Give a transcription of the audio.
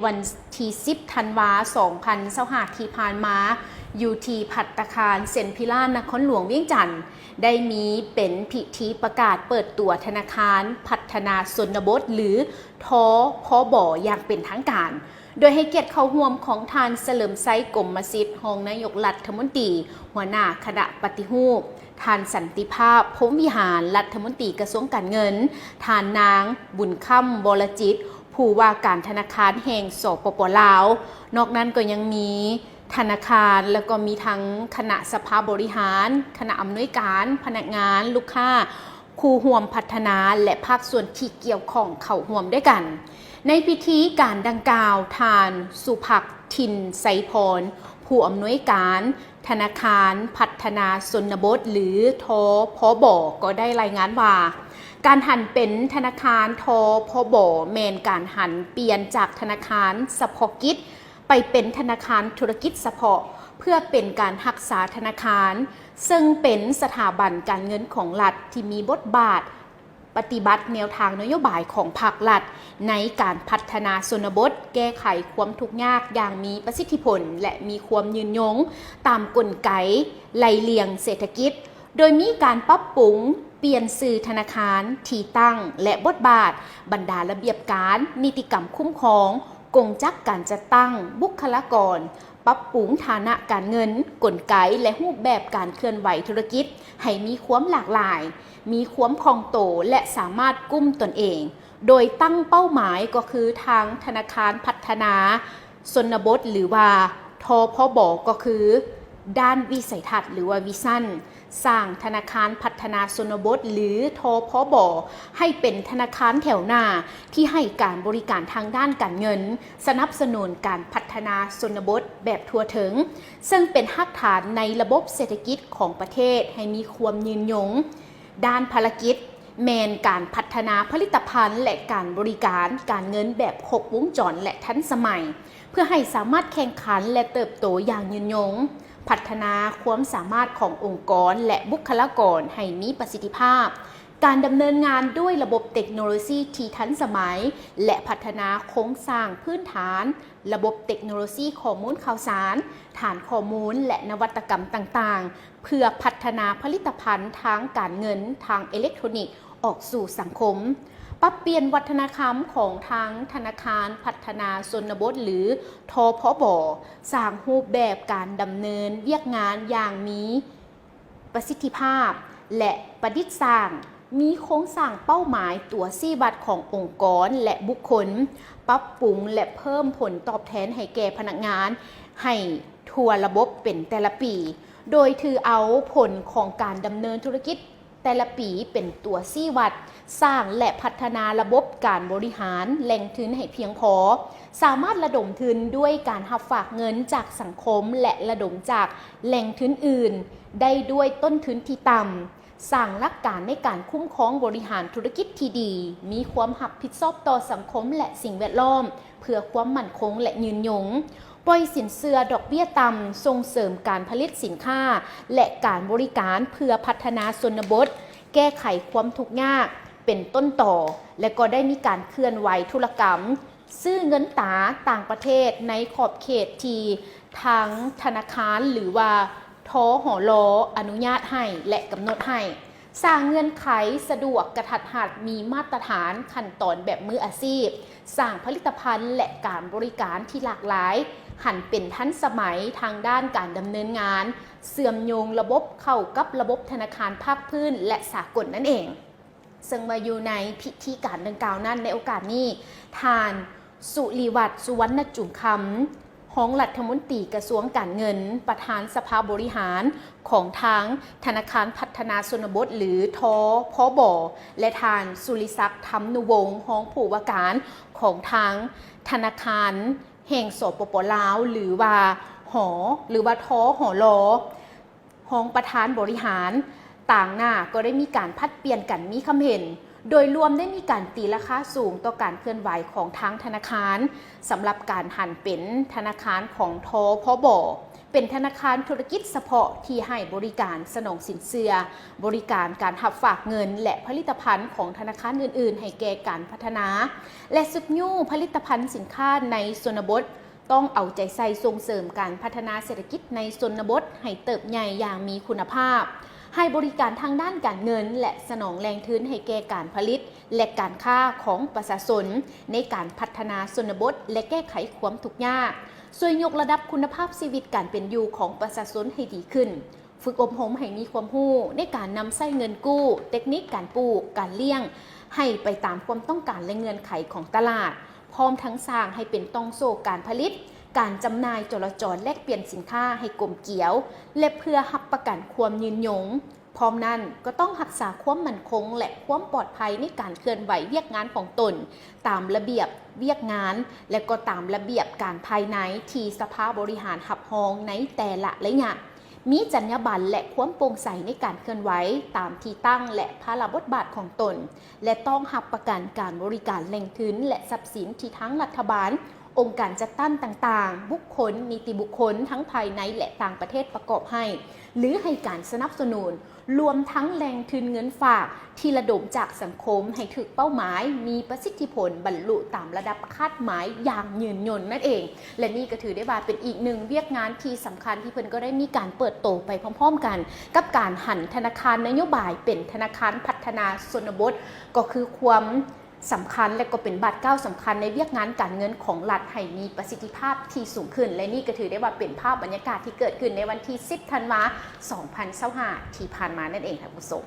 ວັນທີສິບ ທັນວາ ສອງພັນຊາວຫ້າ ທີ່ຜ່ານມາ ຢູ່ທີ່ພັດຕາຄານເຊັນພິລາ ນະຄອນຫຼວງວຽງຈັນ ໄດ້ມີເປັນພິທີປະກາດເປີດຕົວທະນາຄານພັດທະນາຊົນນະບົດ ຫຼື ທພບ ຢ່າງເປັນທາງການ ໂດຍໃຫ້ກຽດເຂົ້າຮ່ວມຂອງທ່ານ ສະເຫຼີມໄຊ ກົມມະສິດ ຮອງນາຍົກລັດຖະມົນຕີ, ຫົວໜ້າຄະນະປະຕິຮູບ, ທ່ານ ສັນຕິພາບ ພົມວິຫານ ລັດຖະມົນຕີກະຊວງການເງິນ, ທ່ານນາງ ບຸນຄຳ ວໍລະຈິດ ຜູ້ວ່າການທະນາຄານແຫ່ງ ສປປ ລາວ. ນອກນັ້ນກໍຍັງມີທະນາຄານ ແລ້ວກໍມີທັງຄະນະສະພາບໍລິຫານ, ຄະນະອຳນວຍການ, ພະນັກງານ, ລູກຄ້າ, ຄູ່ຮ່ວມພັດທະນາ ແລະ ພາກສ່ວນທີ່ກ່ຽວຂ້ອງເຂົ້າຮ່ວມດ້ວຍກັນ. ໃນພິທີການດັ່ງກ່າວ, ທ່ານ ສຸພັກ ຖິ່ນໄຊພອນ ຜູ້ອຳນວຍການທະນາຄານພັດທະນາຊົນນະບົດ ຫຼື ທພບ ກໍໄດ້ລາຍງານວ່າ ການຫັນເປັນທະນາຄານ ທພບ ແມ່ນການຫັນປ່ຽນຈາກທະນາຄານສະເພາະກິດ ໄປເປັນທະນາຄານທຸລະກິດສະເພາະ ເພື່ອເປັນການຮັກສາທະນາຄານ ເຊິ່ງເປັນສະຖາບັນການເງິນຂອງລັດທີ່ມີບົດບາດປະຕິບັດແນວທາງນະໂຍບາຍຂອງພັກລັດ ໃນການພັດທະນາຊົນນະບົດ, ແກ້ໄຂຄວາມທຸກຍາກຢ່າງມີປະສິດທິຜົນ ແລະ ມີຄວາມຍືນຍົງຕາມກົນໄກໄລ່ລຽງເສດຖະກິດ, ໂດຍມີການປັບປຸງ, ປ່ຽນຊື່ທະນາຄານ, ທີ່ຕັ້ງ ແລະ ບົດບາດ, ບັນດາລະບຽບການ, ນິຕິກຳຄຸ້ມຄອງ, ກົງຈັກການຈັດຕັ້ງ, ບຸກຄະລາກອນ, ປັບປຸງຖານະການເງິນ, ກົນໄກ ແລະ ຮູບແບບການເຄື່ອນໄຫວທຸລະກິດໃຫ້ມີຄວາມຫຼາກຫຼາຍ, ມີຄວາມຄ່ອງໂຕ ແລະ ສາມາດກຸ້ມຕົນເອງ, ໂດຍຕັ້ງເປົ້າໝາຍກໍຄືທາງທະນາຄານພັດທະນາຊົນນະບົດ ຫຼືວ່າ ທພບ ກໍຄືດ້ານວິໄສທັດ ຫຼືວ່າ vision ສ້າງທະນາຄານພັດທະນາຊົນນະບົດ ຫຼື ທພບ ໃຫ້ເປັນທະນາຄານແຖວໜ້າທີ່ໃຫ້ການບໍລິການທາງດ້ານການເງິນ, ສະໜັບສະໜູນການພັດທະນາຊົນນະບົດແບບທົ່ວເຖິງ, ເຊິ່ງເປັນຮາກຖານໃນລະບົບເສດຖະກິດຂອງປະເທດໃຫ້ມີຄວາມຍືນຍົງ. ດ້ານພາລະກິດແມ່ນການພັດທະນາຜະລິດຕະພັນ ແລະ ການບໍລິການການເງິນແບບຄົບວົງຈອນ ແລະ ທັນສະໄໝ ເພື່ອໃຫ້ສາມາດແຂ່ງຂັນ ແລະ ເຕີບໂຕຢ່າງຍືນຍົງ, ພັດທະນາຄວາມສາມາດຂອງອົງກອນ ແລະ ບຸກຄະລາກອນໃຫ້ມີປະສິດທິພາບ, ການດຳເນີນງານດ້ວຍລະບົບເຕັກໂນໂລຊີທີ່ທັນສະໄໝ ແລະ ພັດທະນາໂຄງສ້າງພື້ນຖານ ລະບົບເຕັກໂນໂລຊີຂໍ້ມູນຂ່າວສານ, ຖານຂໍ້ມູນ ແລະ ນະວັດຕະກຳຕ່າງໆ ເພື່ອພັດທະນາຜະລິດຕະພັນທາງການເງິນທາງເອເລັກໂທຣນິກອອກສູ່ສັງຄົມ, ປັບປ່ຽນວັດທະນະທຳຂອງທາງທະນາຄານພັດທະນາຊົນນະບົດ ຫຼື ທພບ, ສ້າງຮູບແບບການດຳເນີນວຽກງານຢ່າງມີ ປະສິດທິພາບ ແລະ ປະດິດສ້າງ, ມີໂຄງສ້າງເປົ້າໝາຍຕົວຊີ້ວັດຂອງອົງກອນ ແລະ ບຸກຄົນ, ປັບປຸງ ແລະ ເພີ່ມຜົນຕອບແທນໃຫ້ແກ່ພະນັກງານໃຫ້ທົ່ວລະບົບເປັນແຕ່ລະປີ, ໂດຍຖືເອົາຜົນຂອງການດຳເນີນທຸລະກິດແຕ່ລະປີເປັນຕົວຊີ້ວັດ, ສ້າງ ແລະ ພັດທະນາລະບົບການບໍລິຫານແຫຼ່ງທຶນໃຫ້ພຽງພໍ, ສາມາດລະດົມທຶນດ້ວຍການຮັບຝາກເງິນຈາກສັງຄົມ ແລະ ລະດົມຈາກ ແຫຼ່ງທຶນອື່ນໄດ້ດ້ວຍຕົ້ນທຶນທີ່ຕ່ຳ, ສ້າງຫຼັກການໃນການຄຸ້ມຄອງບໍລິຫານທຸລະກິດທີ່ດີ, ມີຄວາມຮັບຜິດຊອບຕໍ່ສັງຄົມ ແລະ ສິ່ງແວດລ້ອມ ເພື່ອຄວາມໝັ້ນຄົງ ແລະ ຍືນຍົງ, ປ່ອຍສິນເຊື່ອດອກເບ້ຍຕ່ຳ, ສົ່ງເສີມການຜະລິດສິນຄ້າ ແລະ ການບໍລິການເພື່ອພັດທະນາຊົນນະບົດ, ແກ້ໄຂຄວາມທຸກຍາກເປັນຕົ້ນຕໍ, ແລະ ກໍໄດ້ມີການເຄື່ອນໄຫວທຸລະກຳ ຊື້ເງິນຕາຕ່າງປະເທດໃນຂອບເຂດທີ່ທາງທະນາຄານ ຫຼືວ່າ ທຫລ ອະນຸຍາດໃຫ້ ແລະ ກຳນົດໃຫ້, ສ້າງເງື່ອນໄຂສະດວກ, ກະທັດຮັດ, ມີມາດຕະຖານ, ຂັ້ນຕອນແບບມືອາຊີບ, ສ້າງຜະລິດຕະພັນ ແລະ ການບໍລິການທີ່ຫຼາກຫຼາຍ, ຫັນເປັນທັນສະໄໝທາງດ້ານການດຳເນີນງານ, ເຊື່ອມໂຍງລະບົບເຂົ້າກັບລະບົບທະນາຄານພາກພື້ນ ແລະ ສາກົນນັ້ນເອງ. ເຊິ່ງວ່າຢູ່ໃນພິທີການດັ່ງກ່າວນັ້ນ, ໃນໂອກາດນີ້ ທ່ານ ສຸລິວັດ ສຸວັນນະຈຸມຄຳ ຮອງລັດຖະມົນຕີກະຊວງການເງິນ, ປະທານສະພາບໍລິຫານຂອງທາງທະນາຄານພັດທະນາຊົນນະບົດ ຫຼື ທພບ ແລະ ທ່ານ ສຸລິສັກ ທຳນຸວົງ ຮອງຜູ້ວ່າການຂອງທາງທະນາຄານແຫ່ງ ສປປ ລາວ ຫຼືວ່າ ຫ ຫຼືວ່າ ທຫລ ຮອງປະທານບໍລິຫານ, ຕາງໜ້າກໍໄດ້ມີການຜັດປ່ຽນກັນມີຄຳເຫັນ. ໂດຍລວມໄດ້ມີການຕີລາຄາສູງຕໍ່ການເຄື່ອນໄຫວຂອງທາງທະນາຄານ ສຳລັບການຫັນເປັນທະນາຄານຂອງ ທພບ. ເປັນທະນາຄານທຸລະກິດສະເພາະທີ່ໃຫ້ບໍລິການສະໜອງສິນເຊື່ອ, ບໍລິການການຮັບຝາກເງິນ ແລະ ຜະລິດຕະພັນຂອງທະນາຄານອື່ນໆ ໃຫ້ແກ່ການພັດທະນາ ແລະ ຊຸກຍູ້ຜະລິດຕະພັນສິນຄ້າໃນຊົນນະບົດ. ຕ້ອງເອົາໃຈໃສ່ສົ່ງເສີມການພັດທະນາເສດຖະກິດໃນຊົນນະບົດໃຫ້ເຕີບໃຫຍ່ຢ່າງມີຄຸນນະພາບ, ໃຫ້ບໍລິການທາງດ້ານການເງິນ ແລະ ສະໜອງແຫຼ່ງທຶນໃຫ້ແກ່ການຜະລິດ ແລະ ການຄ້າຂອງປະຊາຊົນ ໃນການພັດທະນາຊົນນະບົດ ແລະ ແກ້ໄຂຄວາມທຸກຍາກ, ຊ່ວຍຍົກລະດັບຄຸນນະພາບຊີວິດການເປັນຢູ່ຂອງປະຊາຊົນໃຫ້ດີຂຶ້ນ, ຝຶກອົບຮົມໃຫ້ມີຄວາມຮູ້ໃນການນຳໃຊ້ເງິນກູ້, ເຕັກນິກການປູກ, ການລ້ຽງ ໃຫ້ໄປຕາມຄວາມຕ້ອງການ ແລະ ເງື່ອນໄຂຂອງຕະຫຼາດ, ພ້ອມທັງສ້າງໃຫ້ເປັນຕ່ອງໂສ້ການຜະລິດ, ການຈຳໜ່າຍ, ຈໍລະຈອນແລກປ່ຽນສິນຄ້າໃຫ້ກົມກຽວ ແລະ ເພື່ອຮັບປະກັນຄວາມຍືນຍົງ. ພ້ອມນັ້ນກໍຕ້ອງຮັກສາຄວາມໝັ້ນຄົງ ແລະ ຄວາມປອດໄພໃນການເຄື່ອນໄຫວວຽກງານຂອງຕົນ ຕາມລະບຽບວຽກງານ ແລະ ກໍຕາມລະບຽບການພາຍໃນທີ່ສະພາບໍລິຫານຮັບຮອງໃນແຕ່ລະໄລຍະ, ມີຈັນຍາບັນ ແລະ ຄວາມໂປ່ງໃສໃນການເຄື່ອນໄຫວຕາມທີ່ຕັ້ງ ແລະ ພາລະບົດບາດຂອງຕົນ, ແລະ ຕ້ອງຮັບປະກັນການບໍລິການແຫຼ່ງທຶນ ແລະ ຊັບສິນທີ່ທາງລັດຖະບານ, ອົງການຈັດຕັ້ງຕ່າງໆ, ບຸກຄົນ, ນິຕິບຸກຄົນ ທັງພາຍໃນ ແລະ ຕ່າງປະເທດປະກອບໃຫ້ ຫຼື ໃຫ້ການສະໜັບສະໜູນ, ລວມທັງແຫຼ່ງທຶນເງິນຝາກທີ່ລະດົມຈາກສັງຄົມໃຫ້ຖືກເປົ້າໝາຍ, ມີປະສິດທິຜົນ, ບັນລຸຕາມລະດັບຄາດໝາຍຢ່າງຍືນຍົງນັ້ນເອງ. ແລະ ນີ້ກໍຖືໄດ້ວ່າເປັນອີກໜຶ່ງວຽກງານທີ່ສຳຄັນທີ່ເພິ່ນກໍໄດ້ມີການເປີດໂຕໄປພ້ອມໆກັນ ກັບການຫັນທະນາຄານນະໂຍບາຍເປັນທະນາຄານພັດທະນາຊົນນະບົດ, ກໍຄືຄວາມ ສຳຄັນ ແລະ ກໍເປັນບາດກ້າວສຳຄັນໃນວຽກງານການເງິນຂອງລັດໃຫ້ມີປະສິດທິພາບທີ່ສູງຂຶ້ນ ແລະ ນີ້ກໍຖືໄດ້ວ່າເປັນພາບບັນຍາກາດທີ່ເກີດຂຶ້ນໃນວັນທີສິບ ທັນວາ ສອງພັນຊາວຫ້າ ທີ່ຜ່ານມານັ້ນເອງ ທ່ານຜູ້ຊົມ.